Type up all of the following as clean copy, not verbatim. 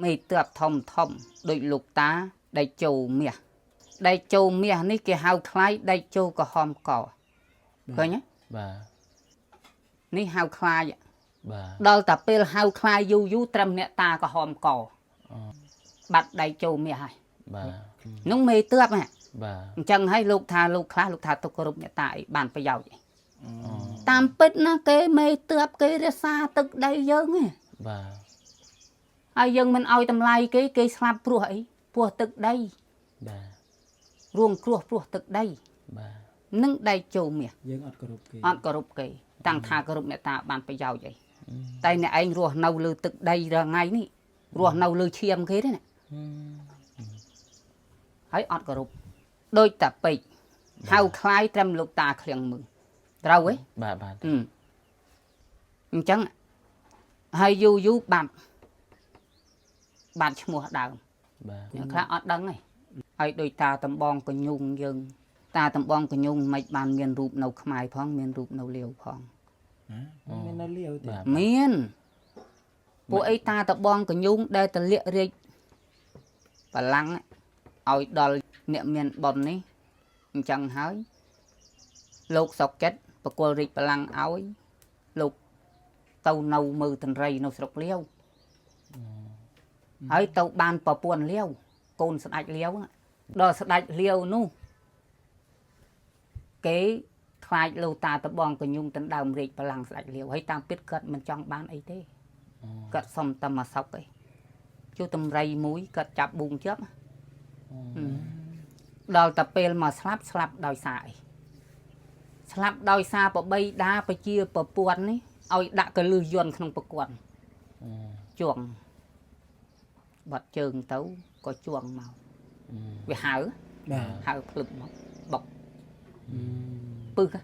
មេទ័ពធំធំដូចលោកតាដេកជោមាសដេកជោមាសនេះគេហៅថ្លៃដេកជោក្រហមកឃើញទេ បាទ នេះហៅខ្លាយ បាទ ដល់តែពេលហៅខ្លាយយូរយូរត្រឹមអ្នកតាក្រហមកបាត់ដៃជោមាសហើយ បាទ នោះមេទ័ពហ៎ បាទ អញ្ចឹងហើយលោកថាលោកខ្លះលោកថាទុកគោរពអ្នកតាអីបានប្រយោជន៍អីតាមពិតណាគេមេទ័ពគេរក្សាទឹកដីយើងហ៎ បាទ ហើយយើងមិនឲ្យតម្លៃគេគេស្លាប់ព្រោះអីព្រោះទឹកដី បាទ រួមគ្រោះព្រោះទឹកដី បាទ នឹងដីចូលមាស យើងអត់គោរពគេ អត់គោរពគេតាំងថាគោរពអ្នកតាបានប្រយោជន៍អីតែអ្នកឯងរស់នៅលើទឹកដីរាល់ថ្ងៃនេះរស់នៅលើឈាមគេទេណាហើយអត់គោរពដូចតាពេកហៅខ្លាយត្រឹមលោកតាក្លៀងមឹងត្រូវទេ បាទបាទ អឺអញ្ចឹងហើយយូរយូរបាត់បាត់ឈ្មោះដើម បាទ អ្នកខ្លះអត់ដឹងទេហើយដោយតាតំបងកញុងយើង តាតំបងកញុងមិនបានមានរូបនៅខ្មែរផងមានរូបនៅលាវផង ណាមាននៅលាវទេ បាទ មានពួកអីតាតំបងកញុងដែលតលាករាជបលាំងឲ្យដល់អ្នកមានបុណ្យនេះអញ្ចឹងហើយលោកសុកចិត្តបកគលរាជបលាំងឲ្យលោកទៅនៅមើលតន្ត្រីនៅស្រុកលាវហើយទៅបានប្រពន្ធលាវកូនស្ដេចលាវហ្នឹងដល់ស្ដេចលាវនោះគេខ្លាចលោកតាតបងកញុងដណ្ដើមរាជបលាំងស្ដេចលាវហើយតាមពិតគាត់មិនចង់បានអីទេគាត់សុំតែមកសុកឯងជួតម្រៃមួយគាត់ចាប់ប៊ូងជាប់ដល់តែពេលមកស្លាប់ស្លាប់ដោយសារអីស្លាប់ដោយសារបបីដាប្រជាប្រពន្ធនេះឲ្យដាក់កលឹះយន្តក្នុងប្រព័ន្ធជួងបាត់ជើងទៅក៏ជួងមកវាហៅ បាទ ហៅភ្លឹបមកបុកពឹស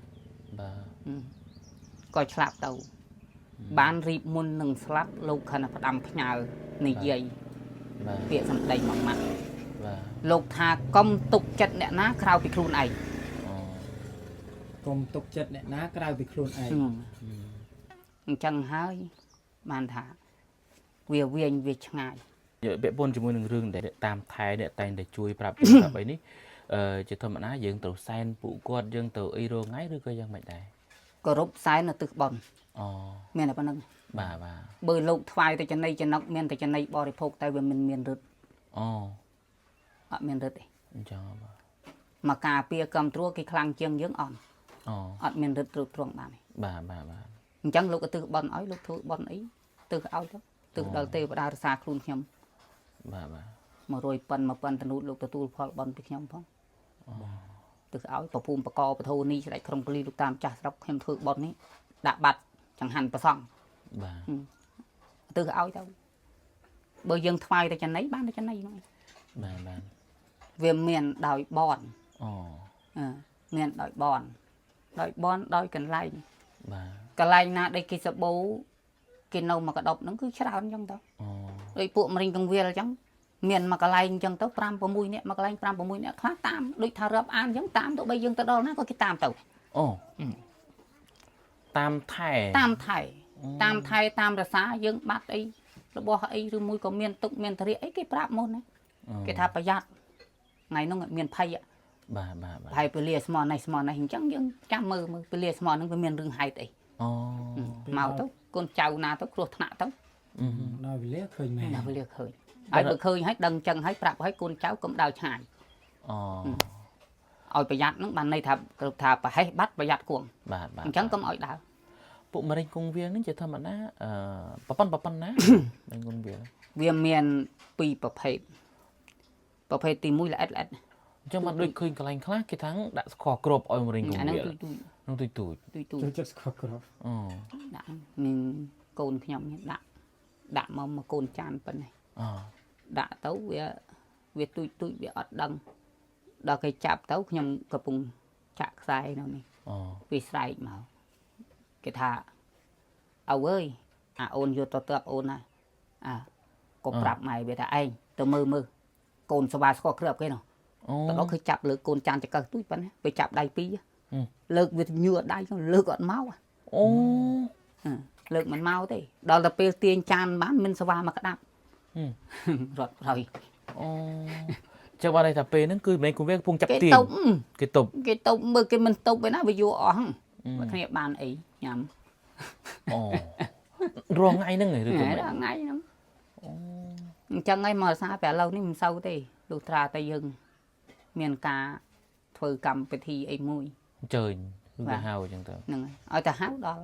បាទ ក៏ឆ្លាប់ទៅ បានរៀបមុននឹងស្លាប់លោកខណៈផ្ដាំផ្ញើនិយាយ បាទ ពាក្យសម្ដីមួយម៉ាត់ បាទ លោកថាកុំទុកចិត្តអ្នកណាក្រៅពីខ្លួនឯង អូ កុំទុកចិត្តអ្នកណាក្រៅពីខ្លួនឯង អញ្ចឹងហើយបានថាវាវែងវាឆ្ងាយ ពាក់ព័ន្ធជាមួយនឹងរឿងដែលតាមថែអ្នកតែងតែជួយប្រាប់ប្រាប់អីនេះអឺជាធម្មតាយើងត្រូវសែនពួកគាត់យើងទៅអីរងថ្ងៃឬក៏យ៉ាងម៉េចដែរ គោរពសែននៅទិសបុណ្យ អូ មានតែប៉ុណ្្នឹង បាទបាទ បើលោកថ្វាយទៅចំណីចំណុកមានតែចំណីបរិភោគតែវាមិនមានរឹត អូ អត់មានរឹតទេ អញ្ចឹងបាទ មកការពារកំត្រួគេខ្លាំងជាងយើងអត់ អូ អត់មានរឹតទ្រទ្រង់បានទេ បាទបាទបាទ អញ្ចឹងលោកក៏ទិសបុណ្យឲ្យលោកធ្វើបុណ្យអីទិសឲ្យទៅទិសដល់ទេវតារក្សាខ្លួនខ្ញុំ បាទបាទ 100ប៉ុន1000តនូតលោកទទួលផលបុណ្យពីខ្ញុំផងទិសឲ្យប្រភូមិបកពធូនេះស្ដេចក្រុងកលីលោកតាមចាស់ស្រុកខ្ញុំធ្វើបុណ្យនេះដាក់បាត់ចង្ហាន់ប្រសង់ បាទ ទិសឲ្យទៅបើយើងថ្វាយទៅចំណីបានទៅចំណីហ្នឹង បាទបាទ វាមានដោយបន អូ អឺមានដោយបនដោយបនដោយកន្លែង បាទ កន្លែងណាដែលគេសបោគេនៅមកកដប់ហ្នឹងគឺច្រើនអញ្ចឹងទៅ អូ ដូចពួកម្រិញកងវិលអញ្ចឹងមានមកកន្លែងអញ្ចឹងទៅ5 6នាក់មកកន្លែង5 6នាក់ខ្លះតាមដូចថារាប់អានអញ្ចឹងតាមទៅបីយើងទៅដល់ណាក៏គេតាមទៅ អូតាមថែ តាមថៃតាមថៃតាមរសាយើងបាត់អីរបស់អីឬមួយក៏មានទុកមានធរិយអីគេប្រាប់មុនណាគេថាប្រយ័ត្នថ្ងៃហ្នឹងមានភ័យ បាទបាទបាទ ហើយពលាស្មោះនេះស្មោះនេះអញ្ចឹងយើងចាំមើលមើលពលាស្មោះហ្នឹងវាមានរឿងហេតុអី អូ មកទៅកូនចៅណាទៅគ្រោះថ្នាក់ទៅ ដល់វេលាឃើញមែន ណាវេលាឃើញហើយបើឃើញហើយដឹងចឹងហើយប្រាប់ហើយកូនចៅកុំដើរឆ្ងាយ អូ ឲ្យប្រយ័ត្នហ្នឹងបានន័យថាគ្រប់ថាប្រហែសបាត់ប្រយ័ត្នគួង បាទបាទ អញ្ចឹងកុំឲ្យដើរ ពួកម្រេងគង់វាលហ្នឹងជាធម្មតាអឺប្រប៉ុនណា ម្រេងគង់វាល វាមានពីរប្រភេទប្រភេទទី1ល្អិតល្អិត អញ្ចឹងមកដូចឃើញកន្លែងខ្លះគេថាដាក់ស្ករគ្រាប់ឲ្យម្រេងគង់ អាហ្នឹង វាល ទូច នោះទូចទូច ទូចទូច ចូលចិត្តស្គាល់គ្រាប់ អូ ដាក់នឹងកូនខ្ញុំនេះដាក់ដាក់មកមកកូនចានប៉ុណ្ណេះ អូ ដាក់ទៅវាវាទូចទូចវាអត់ដឹងដល់គេចាប់ទៅខ្ញុំកំពុងចាក់ខ្សែនៅនេះ អូ វាស្រែកមកគេថាឪអើយអាអូនយកទៅតបអូនណាអាក៏ប្រាប់ម៉ែវាថាឯងទៅមើលមើលកូនស្វាស្គាល់គ្រាប់គេនោះ អូ ទៅដល់ឃើញចាប់លើកកូនចានចង្កឹះទូចប៉ុណ្ណាវាចាប់ដៃពីរ ហឹម លើកវាញឿដៃហ្នឹងលើកអត់មក អូ លើកមិនមកទេដល់ទៅពេលទាញចានបានមានស្វាមកក្តាប់ រត់ហើយ អូចឹងបានន័យថាពេលហ្នឹងគឺមិនគង់វាកំពុងចាប់ គេ ទាញ តុប គេទប់ គេតុបមើលគេមិនតុបឯណាវាយួរអស់បើគ្នាបានអីញ៉ាំ អូរងថ្ងៃហ្នឹងឯងឬក៏មិន ថ្ងៃហ្នឹងអញ្ចឹងឯងមកសារពេលឥឡូវនេះមិនសូវទេលុះត្រាតែយើង មានការធ្វើកម្មវិធីអីមួយ អញ្ជើញឬក៏ហៅអញ្ចឹងទៅ ហ្នឹងហើយឲ្យតែហៅដល់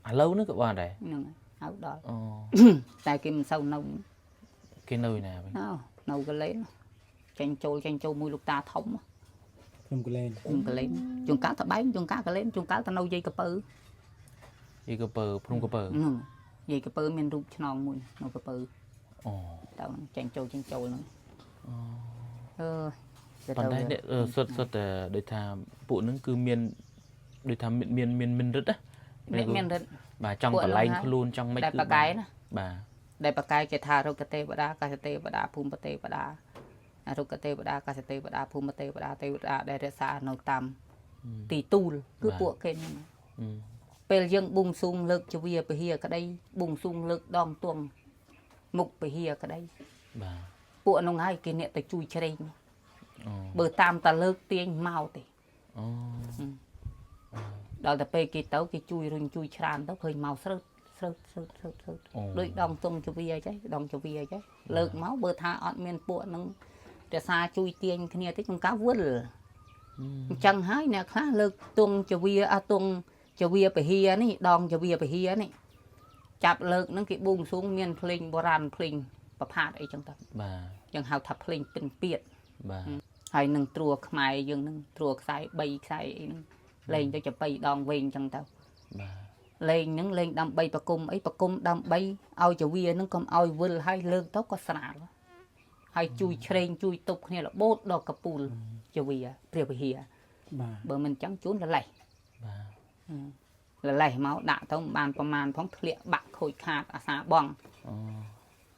ឥឡូវហ្នឹងក៏បានដែរ ហ្នឹងហើយហៅដល់ អូ តែគេមិនសូវនៅ គេនៅឯណាវិញ ណៅនៅកលែនចេញចូលចេញចូលមួយលោកតាធំ ភ្នំកលែន ជួនកលែនជួនកាលតបែងជួនកាលកលែនជួនកាលទៅនៅយាយកពៅ យីកពើភ្នំកពើ ហ្នឹងយាយកពៅមានរូបឆ្នងមួយនៅកពៅ អូ ទៅចេញចូលចេញចូលហ្នឹងអឺ ប៉ុន្តែអ្នកសុទ្ធសុទ្ធតែដូចថាពួកហ្នឹងគឺមានដូចថាមានមានមានមានរិទ្ធណា អ្នកមានរិទ្ធ បាទចង់បលែងខ្លួនចង់មិន ដែល គឺ បកែណា បាទ ដែលបកែគេថារុក្ខទេវតាកសទេវតាភូមិទេវតារុក្ខទេវតាកសទេវតាភូមិទេវតាទេវតាដែលរក្សានៅតាមទីទូលគឺពួកគេហ្នឹង អឺ ពេលយើងបួងសួងលើកជាវាពហិយក្តីបួងសួងលើកដងទួងមុខពហិយក្តី បាទ ពួកនោះហើយគេអ្នកទៅជួយជ្រែង អូ បើតាមតាលើកទាញមកទេ អូ ដល់តែពេលគេទៅគេជួយរុញជួយច្រានទៅឃើញមកស្រើតស្រើតស្រើតស្រើតស្រើត អូ ដូចដងទងជវាអញ្ចឹងដងជវាអញ្ចឹងលើកមកបើថាអត់មានពួកនឹងរក្សាជួយទាញគ្នាទេក្នុងការវិលអញ្ចឹងហើយអ្នកខ្លះលើកទងជវាអទងជវាពហិយនេះដងជវាពហិយនេះចាប់លើកហ្នឹងគេបួងសួងមានភ្លេងបុរាណភ្លេងប្រផាតអីចឹងទៅ បាទ យើងហៅថាភ្លេងពិនពៀត បាទ ហើយនឹងត្រួខ្មែរយើងនឹងត្រួខ្សែ3ខ្សែអីហ្នឹងលេងទៅចប៉ីដងវែងចឹងទៅ បាទ លេងហ្នឹងលេងដើម្បីប្រគុំអីប្រគុំដើម្បីឲ្យចវាហ្នឹងកុំឲ្យវិលហើយលើកទៅក៏ស្រាលហើយជួយជ្រែងជួយទប់គ្នារបូតដល់កពូលចវាព្រះវិហារ បាទ បើមិនចឹងជូនលលេះ បាទ លលេះមកដាក់ទៅមិនបានប្រមាណផងធ្លាក់បាក់ខូចខាតអាសាបង អូ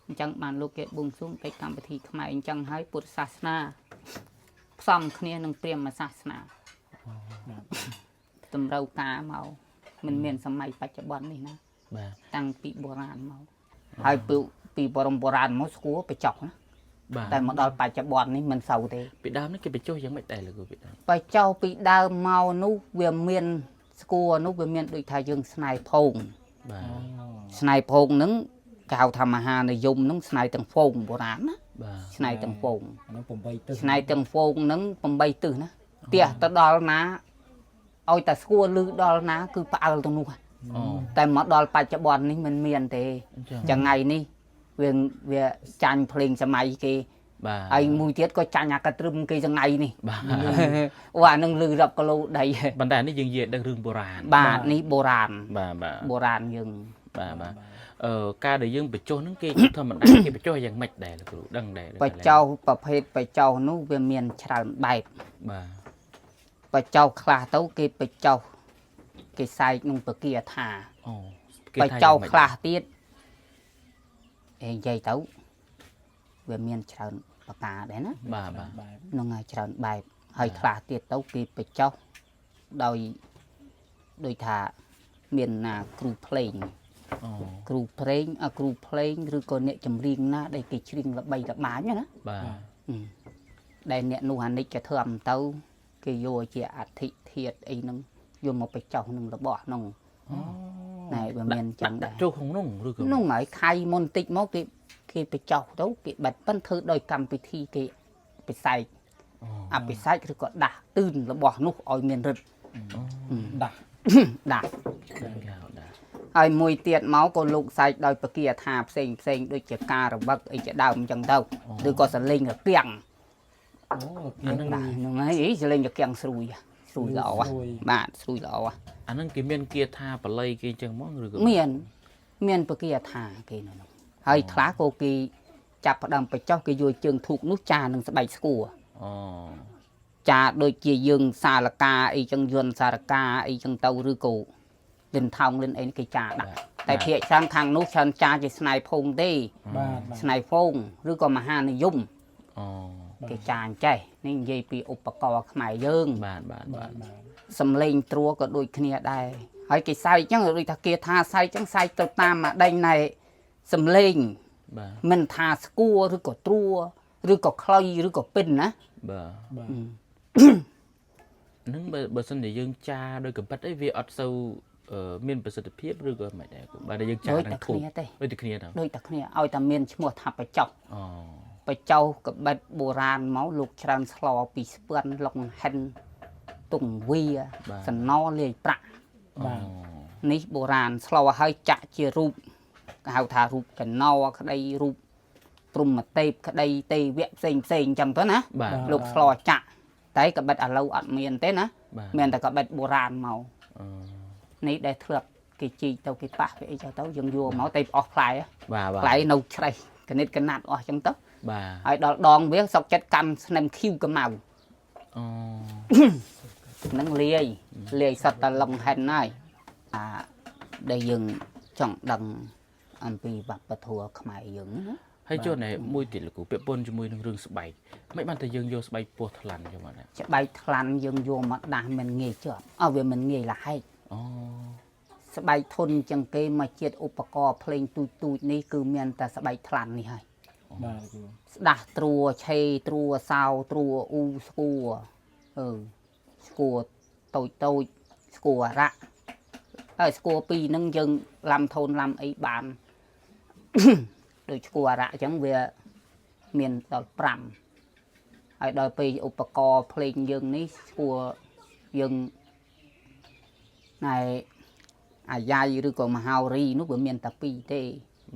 អញ្ចឹងបានលោកគេបួងសួងកិច្ចកម្មវិធីខ្មែរអញ្ចឹងហើយពុទ្ធសាសនាផ្សំគ្នានឹងព្រាហ្មណ៍សាសនាតម្រូវការមកមិនមានសម័យបច្ចុប្បន្ននេះណា បាទ តាំងពីបុរាណមកហើយពីពីបរមបុរាណមកស្គួរបញ្ចុះណា បាទ តែមកដល់បច្ចុប្បន្ននេះមិនសូវទេ ពីដើមនេះគេបញ្ចុះយ៉ាងម៉េចដែរលោកគ្រូពីដើម បញ្ចុះពីដើមមកនោះវាមានស្គួរនោះវាមានដូចថាយើងស្នៃភោង បាទ អូ ស្នៃភោងហ្នឹងគេហៅថាមហានិយមហ្នឹងស្នៃទាំងហ្វូងបុរាណណា បាទ ស្នៃទាំងហ្វូង អានោះ8ទឹក ស្នៃទាំងហ្វូងហ្នឹង8ទិសណាផ្ទះទៅដល់ណាឲ្យតែស្គួរលឺដល់ណា គឺផ្អើលទៅនោះ អូ តែមកដល់បច្ចុប្បន្ននេះមិនមានទេ អញ្ចឹង ចង្ងៃនេះវាវាចាញ់ភ្លេងសម័យគេ បាទ ហើយមួយទៀតក៏ចាញ់អាកត្រឹមគេចង្ងៃនេះ បាទ អូអានឹងលឺរាប់គីឡូដី ប៉ុន្តែអានេះយើងនិយាយដឹងរឿងបុរាណ បាទនេះបុរាណ បាទបាទ បុរាណយើង បាទបាទអឺការដែលយើងបញ្ចុះហ្នឹងគេធម្មតាគេបញ្ចុះយ៉ាងម៉េចដែរលោកគ្រូដឹងដែរ បច្ចោប្រភេទបច្ចោនោះវាមានច្រើនបែប បាទ បច្ចោខ្លះទៅគេបច្ចោគេសែកនឹងពគាថា អូ បច្ចោខ្លះទៀតអេនិយាយទៅវាមានច្រើនប្រការដែរណា បាទបាទ បែប នឹងហើយច្រើនបែបហើយខ្លះទៀតទៅគេបញ្ចុះដោយដូចថាមានណាគ្រូភ្លេង អូ គ្រូភ្លេងអ่ะគ្រូភ្លេងឬក៏អ្នកចម្រៀងណាដែលគេច្រៀងល្បីល្បាញណា បាទ អឺដែលអ្នកនោះអានិច្ចធម៌ទៅ គេយកជាអធិធាតអីហ្នឹងយកមកបញ្ចុះនឹងរបស់ហ្នឹង អូ ណែវាមានចឹងដែរ ចូលក្នុងនោះឬក៏ នោះហើយខៃមុនតិចមកគេគេបញ្ចុះទៅគេបិទប៉ិនធ្វើដោយកម្មវិធីគេពិសេស អូ អភិសេកឬក៏ដាស់ទឿនរបស់នោះឲ្យមានឫទ្ធិ ដាស់ ដាស់ គេហៅដាស់ ហើយមួយទៀតមកក៏លោកសែកដោយពគាថាផ្សេងផ្សេងដូចជាការរវឹកអីជាដើមអញ្ចឹងទៅឬក៏សលេងរកៀង អូគៀង បាទហ្នឹងហើយអីសលេងរកៀងស្រួយស្រួយល្អហ៎ ស្រួយ បាទស្រួយល្អហ៎ អាហ្នឹងគេមានគាថាបល័យគេអញ្ចឹងហ្មងឬក៏ មានមានពគាថាគេនៅនោះហើយខ្លះក៏គេចាប់ផ្ដើមបញ្ចុះគេយកជើងធូកនោះចានឹងស្បែកស្គួរ អូ ចាដូចជាយើងសាលកាអីចឹងយន្តសារកាអីចឹងទៅឬក៏លិនថោងលិនអីនេះគេចាដាក់តែភាគច្រើនខាងនោះច្រើនចាជាស្នៃភងទេ បាទបាទ ស្នៃភងឬក៏មហានិយម អូ គេចាអញ្ចេះនេះនិយាយពីឧបករណ៍ខ្មែរយើង បាទបាទ បា បាទ ទ បាទ សំលេងត្រួក៏ដូចគ្នាដែរហើយគេសែកចឹងដូចថាគេថាសែកចឹងសែកទៅតាមអាដេញណែសំលេង បាទ មិនថាស្គួរឬក៏ត្រួឬក៏ខ្លុយឬក៏ពិនណា បាទ បាទ ហ្នឹងបើបើសិនជាយើងចាដោយកំប៉ិតអីវាអត់សូវមានប្រសិទ្ធភាពឬក៏មិនដែរបាទយើងចា ដូច នឹងធូប តែគ្នាទេ ដូចតែគ្នាទៅ ដូចតែគ្នាឲ្យតែមានឈ្មោះថាបច្ចោះ អូ បច្ចោះកបិតបុរាណមកលោកច្រើនស្លពីស្ពឿនលុងហិនទុងវាសណលាយប្រាក់ បាទ នេះបុរាណស្លឲ្យចាក់ជារូបគេហៅថារូបកណោក្តីរូបព្រហ្មទេពក្តីទេវៈផ្សេងផ្សេងអញ្ចឹងទៅណា បាទ លោកស្លចាក់តែកបិតឥឡូវអត់មានទេណា បាទ មានតែកបិតបុរាណមក អឺ នេះដែលធ្លាប់គេជីកទៅគេប៉ះគេអីចឹងទៅយើងយកមកតែអស់ផ្លែ បាទបាទ ផ្លែនៅច្រេះកណិតកណាត់អស់ចឹងទៅ បាទ ហើយដល់ដងវាសុកចិត្តកាន់ស្នឹមឃីវកម្ៅ អូ នឹងលាយលាយសត្វតឡុងហិនហើយអាដែលយើងចង់ដឹងអំពីវប្បធម៌ខ្មែរយើងណា ហើយចុះណែមួយទៀតលោកគ្រូពាក់ព័ន្ធជាមួយនឹងរឿងស្បែកមិនបានតែយើងយកស្បែកពោះថ្លាន់យកមកណា ច្បាៃថ្លាន់យើងយកមកដាស់មិនងាយជាប់អើវាមិនងាយលហែក អូ ស្បែកធន់ជាងគេមកជាតិឧបករណ៍ភ្លេងទូចទូចនេះគឺមានតែស្បែកថ្លាន់នេះហើយ បាទគ្រូ ស្ដាស់ត្រួឆេត្រួសោត្រួអ៊ូស្គួអឺស្គួតូចតូចស្គួរៈហើយស្គួពីរហ្នឹងយើងឡាំធូនឡាំអីបាន ដូចស្គួរៈអញ្ចឹងវាមានដល់5ហើយដល់ពេលឧបករណ៍ភ្លេងយើងនេះស្គួយើងណែអាយ៉ៃឬក៏មហោរីនោះវាមានតែពីរទេ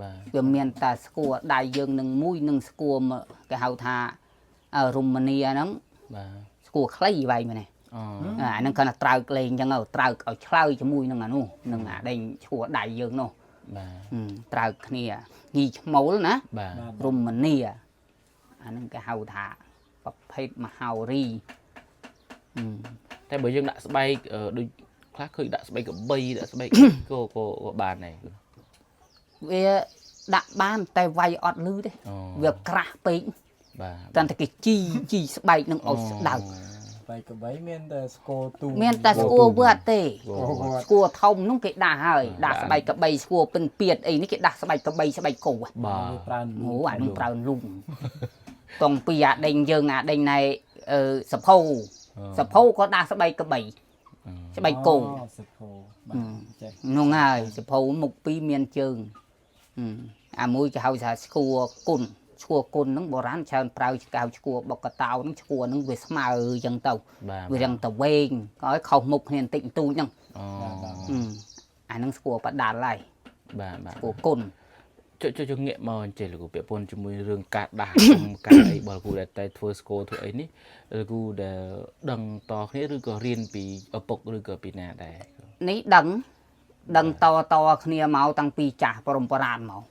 បាទ វាមានតែស្គួរដៃយើងនឹងមួយនឹងស្គួរមកគេហៅថាអឺរុមនីហ្នឹង បាទ ស្គួរខ្លីវាយមែនទេ អូ អាហ្នឹងគាត់ថាត្រើកលេងអញ្ចឹងទៅត្រើកឲ្យឆ្លើយជាមួយនឹងអានោះនឹងអាដេញឈួរដៃយើងនោះ បាទ ហឹមត្រើកគ្នាញីឈ្មោលណា បាទ បាទ រុមនីអាហ្នឹងគេហៅថាប្រភេទមហោរីហឹម តែបើយើងដាក់ស្បែកដូចខ្លះឃើញដាក់ស្បែកកបីដាក់ស្បែកក៏ក៏ក៏បានដែរ វាដាក់បានតែវាយអត់លឺទេ អូ វាក្រាស់ពេក បាទ តែតែគេជីជីស្បែកនឹងឲ្យស្ដៅ បែកកបីមានតែស្គរទូ មានតែស្គួរវត្តទេ អូ ស្គរវត្ត ស្គួរធំនោះគេដាស់ហើយដាស់ស្បែកកបីស្គួរពិនពៀតអីនេះគេដាស់ស្បែកកបីស្បែកគោហ៎ បាទ វាប្រើ អូអានោះប្រើលុងតងពីអាដេញយើងអាដេញណៃអឺសភៅសភៅក៏ដាស់ស្បែកកបីស្បែកគោ អូសភោបាទចេះ នោះហើយសភៅមុខពីរមានជើងហឹមអាមួយគេហៅថាស្គួរគុណស្គួរគុណហ្នឹងបុរាណច្រើនប្រើកៅស្គួរបុកកតោហ្នឹងស្គួរហ្នឹងវាស្មើអញ្ចឹងទៅ បាទ វារឹងតែវែងក៏ឲ្យខុសមុខគ្នាបន្តិចបន្តួចហ្នឹង អូ ហឹមអាហ្នឹងស្គួរបដាល់ហើយ បាទបាទ ស្គួរគុណ ចុចចុចចុចងាកមកអញ្ចេះលោកគ្រូពាក់ព័ន្ធជាមួយរឿងការដាស់ ការអីរបស់លោកគ្រូដែលតែធ្វើស្គរធ្វើអីនេះលោកគ្រូដែលដឹងតគ្នាឬក៏រៀនពីឪពុកឬក៏ពីណាដែរ នេះដឹងដឹងតតគ្នាមកតាំងពីចាស់បរមបរាណមក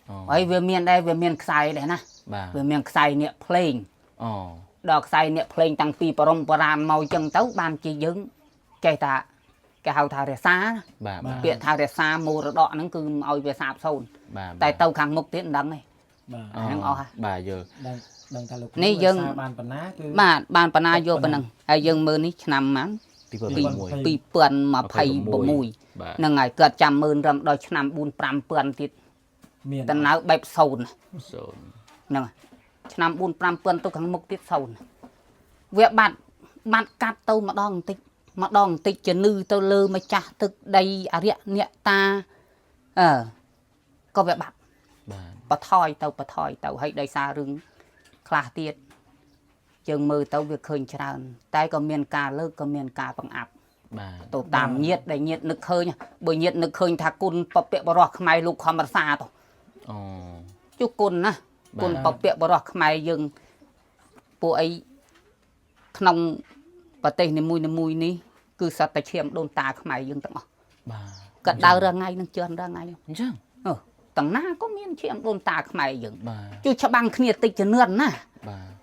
អូ ហើយវាមានដែរវាមានខ្សែដែរណា បាទ វាមានខ្សែអ្នកភ្លេង អូ ដល់ខ្សែអ្នកភ្លេងតាំងពីបរមបរាណមកអញ្ចឹងទៅបានជាយើងចេះថាគេហៅថារក្សាណា បាទបាទ ពាក្យថារក្សាមរតកហ្នឹងគឺមិនឲ្យវាសាបសូន្យ បាទ តែទៅខាងមុខទៀតមិនដឹងទេ បាទ អាហ្នឹងអស់ហើយ បាទយល់ ដឹងដឹងថាលោក នេះយើង រក្សាបានប៉ុណ្ណាគឺ បាទបានបណ្ណាយកប៉ុណ្ណឹងហើយយើងមើលនេះឆ្នាំប៉ុន្មាន 2021 2026 បាទ ហ្នឹងហើយគាត់ចាំមើលរំដល់ឆ្នាំ4 5000ទៀត មាន តំណើបែបសូន្យ សូន្យ ហ្នឹងហើយឆ្នាំ4 5000ទៅខាងមុខទៀតសូន្យវាបាត់បាត់កាត់ទៅម្ដងបន្តិចម្ដងបន្តិចជំនឺទៅលើម្ចាស់ទឹកដីអរិយអ្នកតាអឺក៏វាបាត់ បាទ បថយទៅបថយទៅហើយដោយសាររឿងខ្លះទៀតយើងមើលទៅវាឃើញច្រើន តែក៏មានការលើកក៏មានការបង្អាប់ បាទ ទៅតាមញាតដែលញាតនឹកឃើញបើញាតនឹកឃើញថាគុណពពកបរោះខ្មែរលោកខំរសាទៅ អូ ជុះគុណណា បាទ គុណពពកបរោះខ្មែរយើងពួកអីក្នុងប្រទេសនីមួយៗនេះគឺសត្វតែឈាមដូនតាខ្មែរយើងទាំងអស់ បាទ គាត់ដើររាល់ថ្ងៃនឹងជឿនរាល់ថ្ងៃ អញ្ចឹង អឺទាំងណាក៏មានឈាមដូនតាខ្មែរយើង បាទ ជួយច្បាំងគ្នាតិចជំនឿនណា បាទ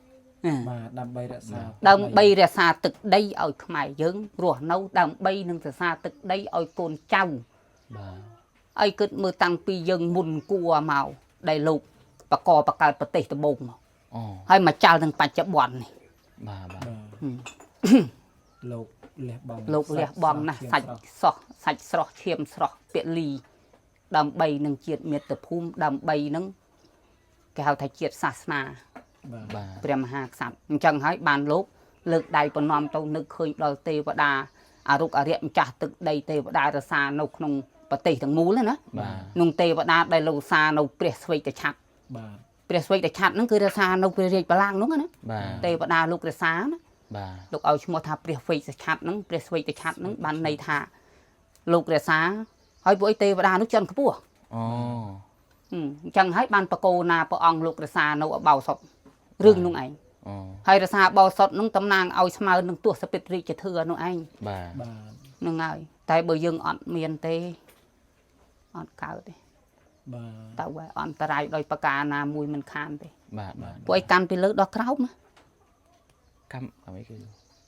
អឺ បាទដើម្បីរក្សា ដើម្បីរក្សាទឹកដីឲ្យខ្មែរយើងរស់នៅដើម្បីនឹងរក្សាទឹកដីឲ្យកូនចៅ បាទ ឲ្យគិតមើលតាំងពីយើងមុនគួរមកដែលលោកបកបកើតប្រទេសដំបូងមក អូ ហើយមកចាល់នឹងបច្ចុប្បន្ននេះ បាទបាទ បាទលោកលះបង់ លោកលះបង់ណាស់សាច់សោះសាច់ស្រស់ឈាមស្រស់ពលីដើម្បីនឹងជាតិមាតុភូមិដើម្បីនឹង គេហៅថាជាតិសាសនា បាទ បាទ ព្រះមហាក្សត្រអញ្ចឹងហើយបានលោកលើកដៃប្រណម្យទៅនឹកឃើញដល់ទេវតាអរុក្ខអរិយម្ចាស់ទឹកដីទេវតារសានៅក្នុងប្រទេសទាំងមូលហ្នឹងណា បាទ ក្នុងទេវតាដែលលោសានៅព្រះស្វេតឆ័ត្រ បាទ ព្រះស្វេតឆ័ត្រហ្នឹងគឺរសានៅព្រះរាជបល្ល័ង្កហ្នឹងណា បាទ ទេវតាលោករសាណា បាទ លោកឲ្យឈ្មោះថាព្រះស្វេតឆ័ត្រហ្នឹងព្រះស្វេតឆ័ត្រហ្នឹងបានន័យថាលោករសាហើយពួកអីទេវតានោះចិនខ្ពស់ អូ ហឹមអញ្ចឹងហើយបានបកោណាព្រះអង្គលោករសានៅអបោសុតរឿងនោះឯង អូ ហើយរសាបោសុតនោះតំណាងឲ្យស្មើនឹងទសពិតរាជធឿនោះឯង បាទ បាទ នឹងហើយតែបើយើងអត់មានទេអត់កើតទេ បាទ ទៅហើយអន្តរាយដោយប្រការណាមួយមិនខានទេ បាទបាទ ពួកឯងកាន់ពីលើដល់ក្រោមណា កម្មកម្មអីគឺ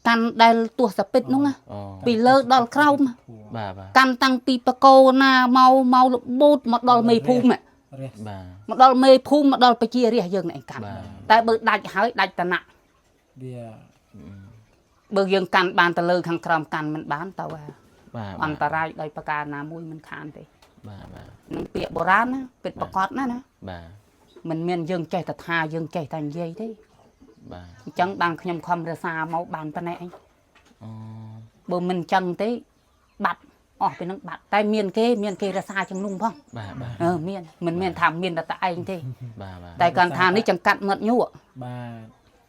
កាន់ដែលទសពិតនោះណា អូ ពីលើដល់ក្រោមណា បាទបាទ កាន់តាំងពីបកោណាមកមករបូតមកដល់មេភូមិ រះ បាទ មកដល់មេភូមិមកដល់ប្រជារាស្ត្រយើងនេះឯងកាន់ បាទ តែបើដាច់ហើយដាច់តណៈ វា បើយើងកាន់បានទៅលើខាងក្រោមកាន់មិនបានទៅហើយ បាទ អន្តរាយដោយប្រការណាមួយមិនខានទេ បាទបាទ នឹងពាក្យបុរាណណាពិតប្រកបណាស់ណា បាទ មិនមានយើងចេះតែថាយើងចេះតែនិយាយទេ បាទ អញ្ចឹងបានខ្ញុំខំរសាមកបានប៉ុណ្ណេះឯង អូ បើមិនអញ្ចឹងទេបាត់អស់ពីនឹងបាត់តែមានគេមានគេរសាជាងនោះផង បាទបាទ អឺមានមិនមានថាមានតែតែឯងទេ បាទបាទ តែគាត់ថានេះចង្កាត់មាត់ញក់ បាទ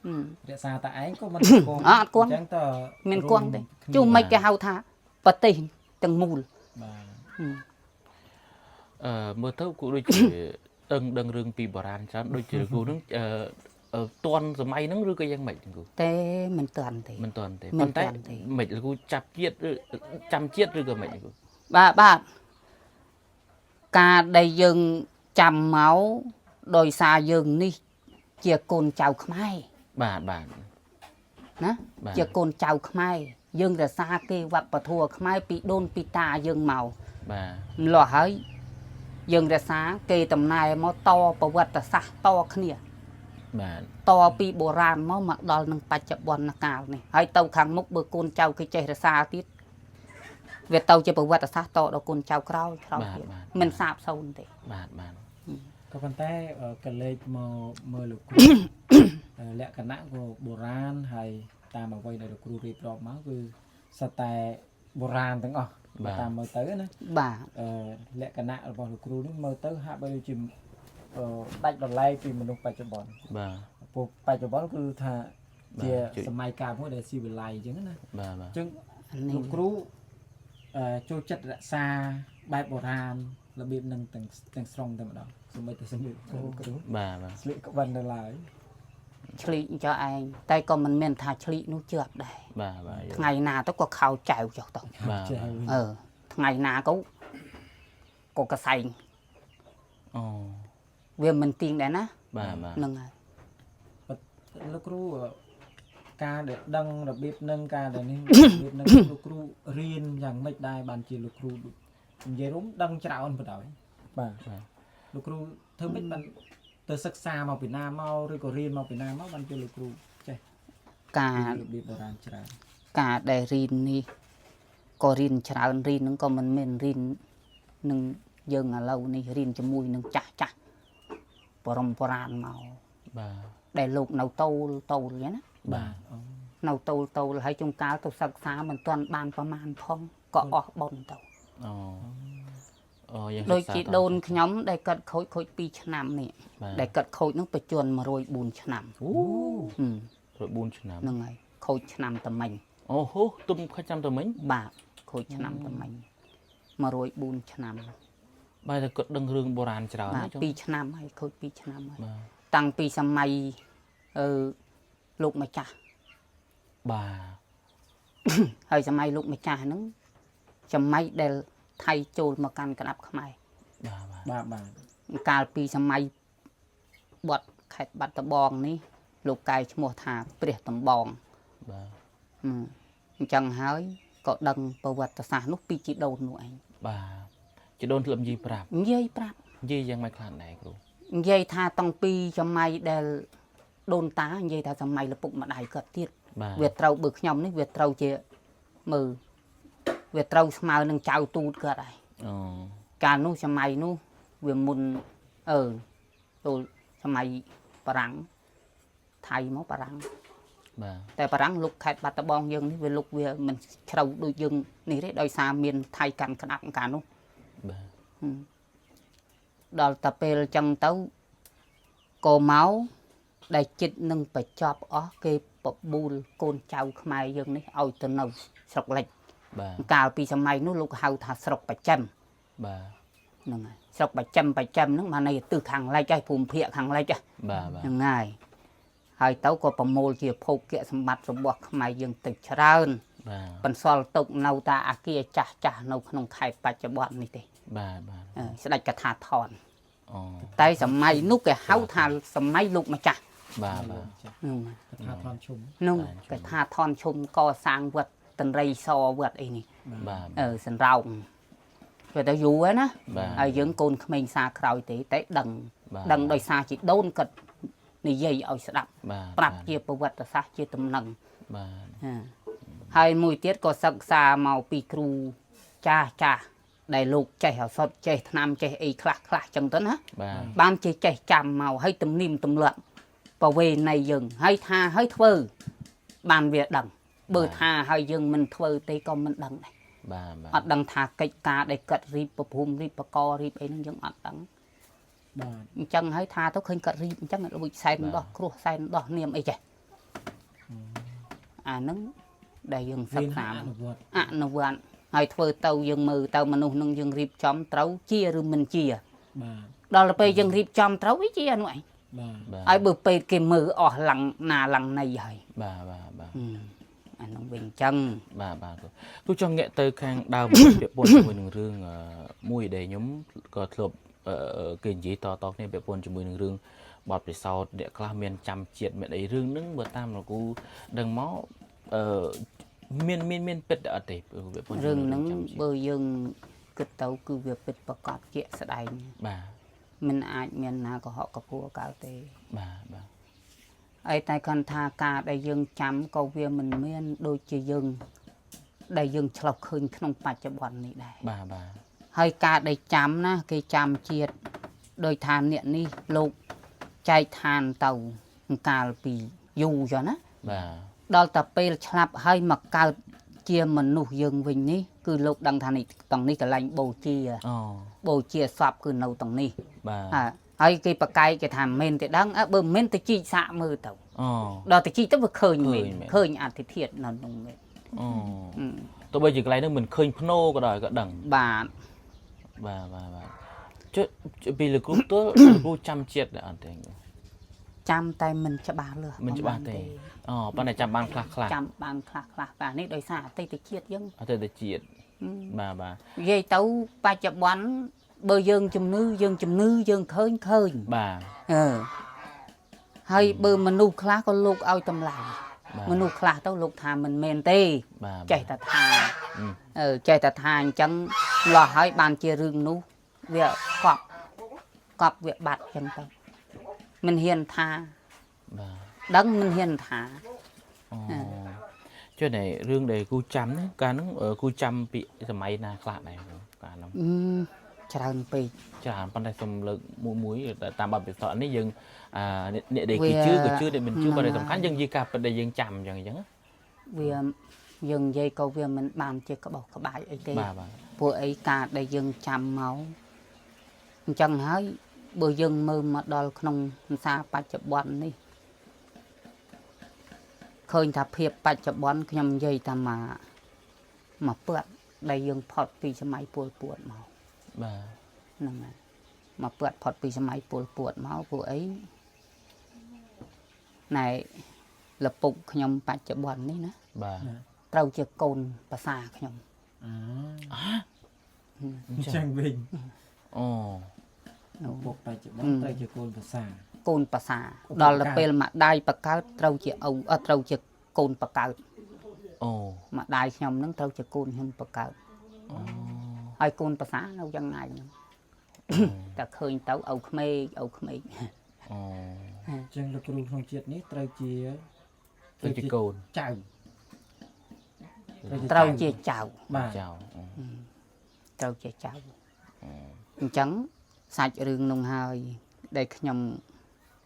ហឹម រក្សាតែឯងក៏មិនគង់ អត់គង់ អញ្ចឹងតើ មានគង់ទេជុំមិនគេហៅថាប្រទេសទាំងមូល បាទ ហឹម អឺមើលទៅគូដូចជាដឹងដឹងរឿងពីបុរាណច្រើនដូចជាគូនឹងអឺអឺតន់សម័យហ្នឹងឬក៏យ៉ាងម៉េចគូ ទេមិនទាន់ទេ មិនតន់ទេ មិន ប៉ុន្តែ ទាន់ទេ មិនគូចាប់ជាតិឬចាំជាតិឬក៏មិនគូ បាទបាទការដែលយើងចាំមកដោយសារយើងនេះជាកូនចៅខ្មែរ បាទបាទ ណា បាទ ជាកូនចៅខ្មែរយើងរក្សាគេវប្បធម៌ខ្មែរពីដូនពីតាយើងមក បាទ ម្លោះហើយយើងរក្សាគេតំណែមកតប្រវត្តិសាស្ត្រតគ្នា បាទ តពីបុរាណមកមកដល់នឹងបច្ចុប្បន្នកាលនេះហើយទៅខាងមុខបើកូនចៅគេចេះរក្សាទៀតវាទៅជាប្រវត្តិសាស្ត្រតដល់កូនចៅក្រោយក្រោយទៀតមិនសាបសូន្យទេ បាទបាទ ក៏ប៉ុន្តែកលេចមកមើលលោកគ្រូ លក្ខណៈក៏បុរាណហើយតាមអ្វីដែលលោកគ្រូរៀបរាប់មកគឺសុទ្ធតែបុរាណទាំងអស់តាមមើលទៅណា បាទ អឺលក្ខណៈរបស់លោកគ្រូនេះមើលទៅហាក់បីដូចជាអឺដាច់ដោយឡែកពីមនុស្សបច្ចុប្បន្ន បាទ ព្រោះបច្ចុប្បន្នគឺថាជា បាទជួយ សម័យកាលមួយដែលស៊ីវិល័យអញ្ចឹងណា បាទបាទ អញ្ចឹង អានេះ លោកគ្រូអឺចូលចិត្តរក្សាបែបបុរាណរបៀបនឹងទាំងទាំងស្រុងតែម្ដងសូម្បីតែសម្លៀកលោកគ្រូ បាទបាទ ស្លៀកក្បិននៅឡើយ ឆ្លៀកចោះឯងតែក៏មិនមានថាឆ្លៀកនោះជាប់ដែរ បាទបាទយល់ ថ្ងៃណាទៅក៏ខោចៅចុះទៅ បាទ ចេះ អឺថ្ងៃណាក៏ក៏កសែង អូ វាមិនទៀងដែរណា បាទបាទ ហ្នឹងហើយ លោកគ្រូការដែលដឹងរបៀបនឹងការដែលនេះ របៀបនឹងលោកគ្រូរៀនយ៉ាងម៉េចដែរបានជាលោកគ្រូនិយាយរួមដឹងច្រើនបណ្ដោយបាទ បាទ លោកគ្រូធ្វើម៉េចបានទៅសិក្សាមកពីណាមកឬក៏រៀនមកពីណាមកបានជាលោកគ្រូចេះ ការ របៀបបុរាណច្រើន ការដែលរៀននេះក៏រៀនច្រើនរៀនហ្នឹងក៏មិនមែនរៀននឹងយើងឥឡូវនេះរៀនជាមួយនឹងចាស់ចាស់បរមបុរាណមក បាទ ដែលលោកនៅតូលតូលអញ្ចឹងណា បាទ អូ នៅតូលតូលហើយជួនកាលទៅសិក្សាមិនទាន់បានប្រមាណផងក៏អស់បុណ្យទៅ អូអូយើង ដូចជា សិក្សាត ដូនខ្ញុំដែលកាត់ខូចខូច2ឆ្នាំនេះ បាទ ដែលកាត់ខូចហ្នឹងបញ្ជន់104ឆ្នាំ អូ ហឹម 104ឆ្នាំ ហ្នឹងហើយខូចឆ្នាំតមិញ អូហូទុំខិតចាំទៅមិញ បាទខូចឆ្នាំតមិញ104ឆ្នាំ បាទតែគាត់ដឹងរឿងបុរាណច្រើន បាទ ណាចុះ 2ឆ្នាំហើយខូច2ឆ្នាំហើយ បាទ តាំងពីសម័យអឺលោកម្ចាស់ បាទ ហើយសម័យលោកម្ចាស់ហ្នឹងសម័យដែលថៃចូលមកកាន់ក្តាប់ខ្មែរ បាទបាទ បាទបាទ កាលពីសម័យបត់ខេត្តបាត់ដំបងនេះលោកកែឈ្មោះថាព្រះដំបង បាទ ហឹមអញ្ចឹងហើយក៏ដឹងប្រវត្តិសាស្ត្រនោះពីជីដូននោះឯង បាទជីដូនធ្លាប់និយាយប្រាប់ និយាយប្រាប់ និយាយយ៉ាងម៉េចខ្លះដែរគ្រូ និយាយថាតាំងពីសម័យដែលដូនតានិយាយថាសម័យឪពុកម្ដាយគាត់ទៀត បាទ វាត្រូវបើខ្ញុំនេះវាត្រូវជាមើលវាត្រូវស្មើនឹងចៅទូតគាត់ហើយ អូ កាលនោះសម័យនោះវាមុនអឺចូលស សម័យបារាំងថៃមកបារាំង បាទ តែបារាំងលុកខេត្តបាត់ដំបងយើងនេះវាលុកវាមិនជ្រៅដូចយើងនេះទេដោយសារមានថៃកាន់ក្តាប់កាលនោះ បាទ ដល់តែពេលចឹងទៅក៏មកដែលចិត្តនឹងបញ្ចប់អស់គេបបួលកូនចៅខ្មែរយើងនេះឲ្យទៅនៅស្រុកលិច បាទ កាលពីសម័យនោះលោកហៅថាស្រុកបច្ចឹម បាទ ហ្នឹងហើយស្រុកបច្ចឹមបច្ចឹមហ្នឹងបានន័យទិសខាងលិចហើយភូមិភាគខាងលិច បាទបាទ ហ្នឹងហើយហើយទៅក៏ប្រមូលជាភោគៈសម្បត្តិរបស់ខ្មែរយើងទៅច្រើន បាទ បន្សល់ទុកនៅតាអាគារចាស់ចាស់នៅក្នុងខេត្តបច្ចុប្បន្ននេះទេ បាទបាទ អឺស្ដេចកថាថន អូ តែសម័យនោះគេហៅថាសម័យលោកម្ចាស់ បាទបាទ ចាស់ នោះ កថាថនឈុំ នោះ បាទ កថាថនឈុំកសាងវត្តតន្រីសវត្តអីនេះ បាទ អឺសន្រោងវាទៅយូរហើយណា បាទ ហើយយើងកូនក្មេងសារក្រោយទេតែដឹង បាទ ដឹងដោយសារជីដូនគាត់និយាយឲ្យស្ដាប់ បាទ ប្រាប់ជាប្រវត្តិសាស្ត្រជាតំណែង បាទ ហាហើយមួយទៀតក៏សិក្សាមកពីគ្រូចាស់ចាស់ដែលលោកចេះឱសថចេះថ្នាំចេះអីខ្លះខ្លះចឹងទៅណា បាទ បានជាចេះចាំមកហើយទំនៀមទម្លាប់ប្រវេណីយើងហើយថាហើយធ្វើបានវាដឹងបើថាហើយយើងមិនធ្វើទេក៏មិនដឹងដែរ បាទបាទ អត់ដឹងថាកិច្ចការដែលកាត់រៀបប្រភូមិរៀបបករៀបអីហ្នឹងយើងអត់ដឹង បាទ អញ្ចឹងហើយថាទៅឃើញកាត់រៀបអញ្ចឹងដូចសែនដោះគ្រោះសែនដោះនាមអីចេះអាហ្នឹងដែលយើងសិ រៀន ក្សា អនុវត្ត អនុវត្តហើយធ្វើទៅយើងមើលទៅមនុស្សនឹងយើងរៀបចំត្រូវជាឬមិនជា បាទ ដល់ទៅពេលយើងរៀបចំត្រូវវាជាអានោះឯង បាទ បាទ ហើយបើពេទ្យគេមើលអស់ឡើងណាឡើងណីហើយ បាទបាទបាទ ហឹមអានោះវិញអញ្ចឹង បាទបាទគ្រូគ្រូចង់ងាកទៅខាងដើម ពាក់ព័ន្ធជាមួយនឹងរឿងមួយដែលខ្ញុំក៏ធ្លាប់គេនិយាយតតគ្នាពាក់ព័ន្ធជាមួយនឹងរឿងបទពិសោធន៍អ្នកខ្លះមានចាំជាតិមានអីរឿងហ្នឹងបើតាមលោកគ្រូដឹងមកអឺមានមានមានពិតអត់ទេពាក់ព័ន្ធ រឿងហ្នឹង ចាំជាតិ បើយើងគិតទៅគឺវាពិតប្រកបជាក់ស្ដែង បាទ មិនអាចមានណាកុហកកពួរកើតទេ បាទបាទ ហើយតែគ្រាន់ថាការដែលយើងចាំក៏វាមិនមានដូចជាយើងដែលយើងឆ្លុះឃើញក្នុងបច្ចុប្បន្ននេះដែរ បាទបាទ ហើយការដែលចាំណាគេចាំជាតិដោយថាអ្នកនេះលោកចែកឋានទៅកាលពីយូរចុះណា បាទ ដល់តែពេលឆ្លាប់ហើយមកកើតជាមនុស្សយើងវិញនេះគឺលោកដឹងថានេះតង់នេះកន្លែងបូជា អូ បូជាសពគឺនៅតង់នេះ បាទ ហាហើយគេប្រកែកគេថាមិនមែនទេដឹងអើបើមិនមែនទៅជីកសាកមើលទៅ អូ ដល់ទៅជីកទៅវាឃើញមែន ឃើញមែន ឃើញអធិធាតុនៅក្នុងមែន អូ ហឹម ទោះបីជាកន្លែងហ្នឹងមិនឃើញភ្នោក៏ដោយក៏ដឹង បាទ បាទបាទបាទចុះពីលោកគ្រូផ្ទាល់ លោកគ្រូចាំជាតិដែរអត់ទេ ចាំតែមិនច្បាស់លាស់ មិនច្បាស់ទេអូប៉ុន្តែចាំបានខ្លះខ្លះ ចាំបានខ្លះខ្លះបាទនេះដោយសារអតីតជាតិយើង អតីតជាតិបាទបាទ និយាយទៅបច្ចុប្បន្នបើយើងជំនឿយើងជំនឿយើងឃើញឃើញ បាទ អឺហើយបើមនុស្សខ្លះក៏លោកឲ្យតម្លៃ បាទ មនុស្សខ្លះទៅលោកថាមិនមែនទេ បាទ ចេះតែថា អឺ អឺចេះតែថាអញ្ចឹងម្លោះហើយបានជារឿងនោះវាកប់កប់វាបាត់អញ្ចឹងទៅមិនហ៊ានថា បាទ ដឹងមិនហ៊ានថា អូចុះដែលរឿងដែលគ្រូចាំហ្នឹងកាលហ្នឹងគ្រូចាំពីសម័យណាខ្លះដែរគ្រូកាលហ្នឹង អឺច្រើនពេក ច្រើនប៉ុន្តែសូមលើកមួយមួយតាមបទពិសោធន៍នេះយើងអាអ្នកដែលគេជឿក៏ជឿដែលមិនជឿប៉ុន្តែសំខាន់យើងនិយាយការពិតដែលយើងចាំអញ្ចឹងអញ្ចឹងណា វាយើងនិយាយក៏វាមិនបានជាក្បោះក្បាយអីទេ បាទបាទ ពួកអីការដែលយើងចាំមកអញ្ចឹងហើយបើយើងមើលមកដល់ក្នុងភាសាបច្ចុប្បន្ននេះឃើញថាភាពបច្ចុប្បន្នខ្ញុំនិយាយតែមកមកពឹកដែលយើងផុតពីសម័យពលពួតមក បាទ ហ្នឹងហើយមកពឹកផុតពីសម័យពលពួតមកពួកអីណែលពុកខ្ញុំបច្ចុប្បន្ននេះណា បាទ ត្រូវជាកូនប្រសាខ្ញុំ អញ្ចឹងវិញ អូ ពុកបច្ចុប្បន្នត្រូវជាកូនភាសា កូនប្រសា ឧបការ ដល់ទៅពេលម្ដាយបកើតត្រូវជាឪអត់ត្រូវជាកូនបកើត អូ ម្ដាយខ្ញុំនឹងត្រូវជាកូនខ្ញុំបកើត អូ ហើយកូនប្រសានៅយ៉ាងណាខ្ញុំតែឃើញទៅឪក្មេកឪក្មេក អូ អញ្ចឹងលោកគ្រូក្នុងជាតិនេះត្រូវជា ទៅជាកូន ចៅ ត្រូវជាចៅ បាទ ចៅអូ ត្រូវជាចៅអញ្ចឹងសាច់រឿងនោះហើយដែលខ្ញុំ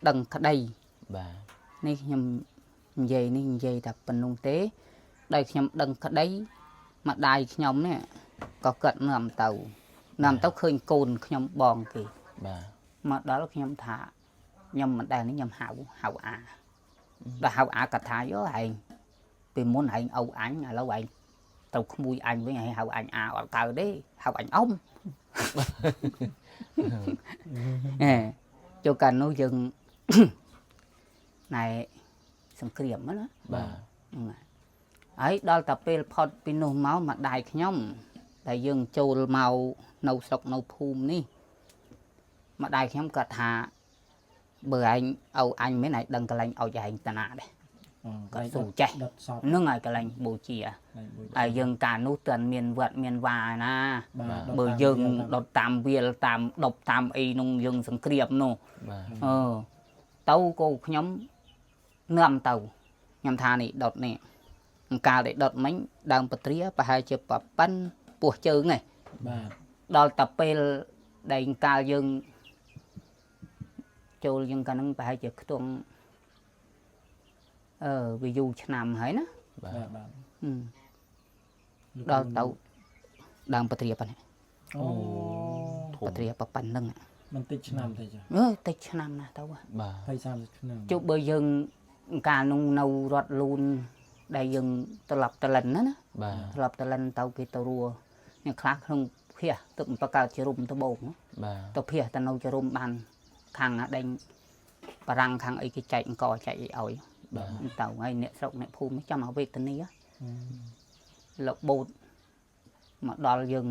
ដឹងក្តី បាទ នេះខ្ញុំនិយាយនេះនិយាយតែប៉ុណ្្នោះទេ ដែលខ្ញុំដឹងក្តីម្ដាយខ្ញុំនេះក៏គាត់នាំទៅនាំទៅឃើញកូនខ្ញុំបងគេ បាទ មកដល់ខ្ញុំថាខ្ញុំមិនដែលនេះខ្ញុំហៅហៅអាដល់ហៅអាគាត់ថាយោឯងពីមុនឯងឪអញឥឡូវឯងទៅក្មួយអញវិញឯងហៅអញអាអត់កើតទេហៅអញអ៊ំ អេចូលកាលនោះយើង ណែសង្គ្រាមហ្នឹងណា បាទ ហ្នឹងហើយហើយដល់តែពេលផុតពីនោះមកម្ដាយខ្ញុំដែលយើងចូលមកនៅស្រុកនៅភូមិនេះម្ដាយខ្ញុំគាត់ថាបើឯងឪអញមិនឯងដឹងកន្លែងឲ្យឯងតាណាដែរ អូ គាត់ស៊ូចេះ ដុតសព ហ្នឹងហើយកន្លែងបូជា កន្លែងបូជា ហើយយើងកាលនោះទាន់មានវត្តមានវាណា បាទ បើយើងដុតតាមវាលតាមដប់តាមអីនោះយើងសង្គ្រាមនោះ បាទ អឺទៅគោខ្ញុំនាំទៅខ្ញុំថានេះដុតនេះអង្កាលដែលដុតមិញដើមពត្រាប្រហែលជាប៉ប៉ិនពោះជើងឯង បាទ ដល់តែពេលដែលអង្កាលយើងចូលយើងកាលហ្នឹងប្រហែលជាខ្ទង់អឺវាយូរឆ្នាំហើយណា បាទ បាទបាទ ហឹមដល់ទៅដើមពត្រាប៉ុណ្ណេះ អូ ធំ ពត្រាប៉ប៉ុណ្្នឹង មិនតិចឆ្នាំទេចា អើយតិចឆ្នាំណាស់ទៅហ៎ បាទ 20 30ឆ្នាំ ជុះបើយើងកាលនោះនៅរត់លូនដែលយើងត្រឡប់តលិនណាណា បាទ ត្រឡប់តលិនទៅគេទៅរួអ្នកខ្លះក្នុងភះទឹកបកើតជារុំដបង បាទ ទៅភះទៅនៅជារុំបានខាងអាដេញបារាំងខាងអីគេចែកអង្គចែកអីឲ្យ បាទ ទៅហើយអ្នកស្រុកអ្នកភូមិនេះចាំឲ្យវេទនារបូតមកដល់យើង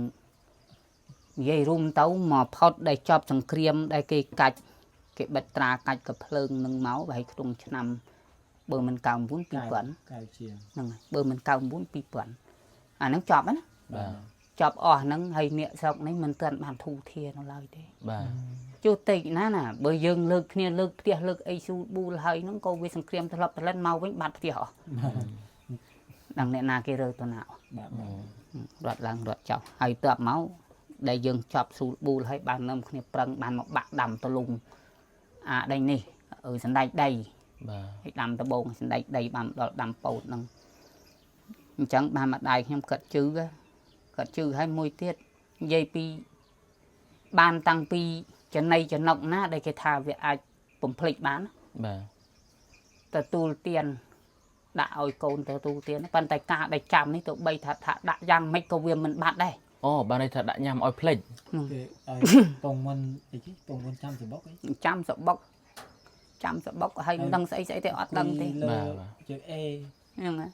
និយាយរុំទៅមកផុតដែលចប់សង្គ្រាមដែលគេកាច់គេបិទត្រាកាច់កភ្លើងនឹងមកប្រហែលក្នុងឆ្នាំបើមិន99 2000 កៅជាង ហ្នឹងហើយបើមិន99 2000អាហ្នឹងចប់ហើយណា បាទ ចប់អស់ហ្នឹងហើយអ្នកស្រុកនេះមិនទាន់បានធូរធារនៅឡើយទេ បាទ ជួតិចណាណាបើយើងលើកគ្នាលើកផ្ទះលើកអីស៊ូប៊ូលហើយហ្នឹងក៏វាសង្គ្រាមត្រឡប់ត្រឡិនមកវិញបាត់ផ្ទះអស់ដឹងអ្នកណាគេរើទៅណាអស់ បាទបាទ រត់ឡើងរត់ចុះហើយតបមកដែលយើងចប់ស៊ូប៊ូលហើយបាននឹមគ្នាប្រឹងបានមកបាក់ដាំតលុងអាដេញនេះអឺសណ្ដែកដី បាទ ហើយដាំដបងសណ្ដែកដីបានដល់ដាំពោតហ្នឹងអញ្ចឹងបានម្ដាយខ្ញុំគាត់ជឺហ៎គាត់ជឺហើយមួយទៀតនិយាយពីបានតាំងពីចំណៃចំណុកណាដែលគេថាវាអាចបំភ្លេចបានណា បាទ ទទួលទានដាក់ឲ្យកូនទទួលទានប៉ុន្តែការដែលចាំនេះទៅបីថាថាដាក់យ៉ាងម៉េចក៏វាមិនបាត់ដែរ អូបានន័យថាដាក់ញ៉ាំឲ្យភ្លេច គេឲ្យពងមុនអីគេពងមុនចាំសបុកអី ចាំសបុកចាំសបុកហើយមិនដឹងស្អីស្អីទេអត់ដឹងទេ លើជើងអេ ហ្នឹងហើយ